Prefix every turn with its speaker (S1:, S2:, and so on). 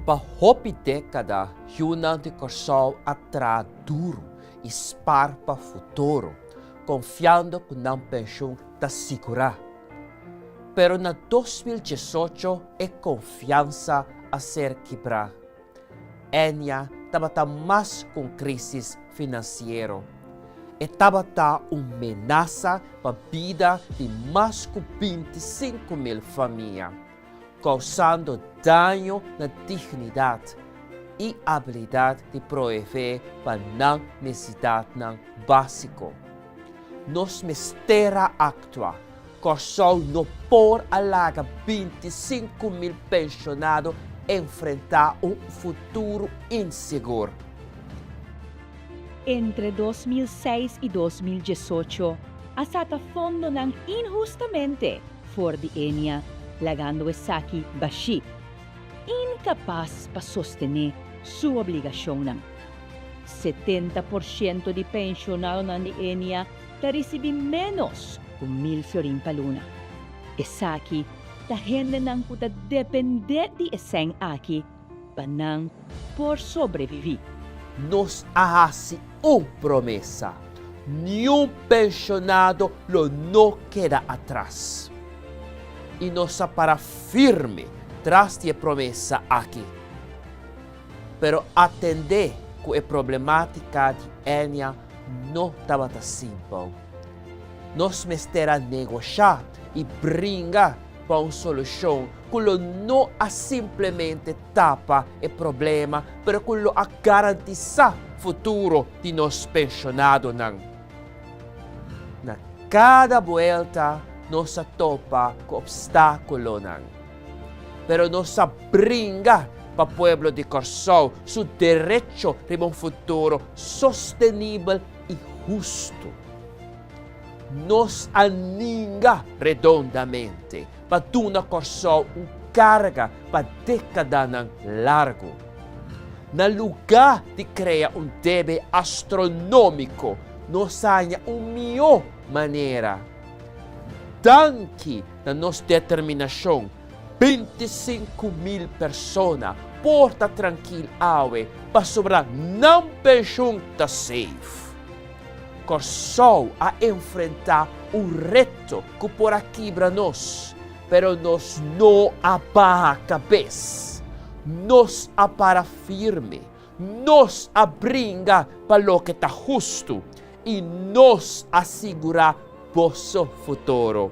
S1: Pa hopi dékada yunan di Kòrsou a traha duru i spar pa futuro, konfiando ku nan penshun ta sigurá. Pero na 2018 e konfiansa a ser kibrá. Ennia tabata mas ku un krísis finansiero. E tabata un menasa pa bida di mas ku 25.000 famia, kousando daño na dignidat i abilidat di proveé pa nan nesesidatnan básiko. Nos mester a aktua. Kòrsou no por a laga 25.000 penshonado enfrentá un futuro insigur.
S2: Entre 2006 i 2018 a saka fondonan inhustamente for di Ennia, lagando esaki bashí, inkapas pa sostené su obligashonnan. 70% di penshonadonan di Ennia ta risibí ménos ku 1000 florin pa luna. Esaki ta hendenan ku ta dependé di e sèn aki pa nan por sobreviví.
S1: Nos a hasi un promesa, niun penshonado lo no keda atras. I nos a para firme tras di e promesa aki. Pero atendé ku e problemátika di Ennia no tabata simpel. Nos mester a negoshá i bringa pa un solushon ku lo no a simplemente tapa e problema, pero ku lo a garantisá futuro di nos penshonadonan. Na kada buelta nos a topa ku opstákulonan, pero nos a bringa pa pueblo di Kòrsou su derecho riba un futuro sostenibel i hustu. Nos a ninga redondamente pa duna Kòrsou un karga pa dékadanan largu. Na lugá di krea un debe astronómiko, nos a haña un mihó manera. Danki na nos determinashon, 25.000 persona por ta trankil awe pasobra nan penshun ta safe. Kòrsou a enfrentá un reto ku por a kibra nos, pero nos no a baha kabes. Nos a para firme, nos a bringa pa loke ta hustu i nos a sigurá boso futuro.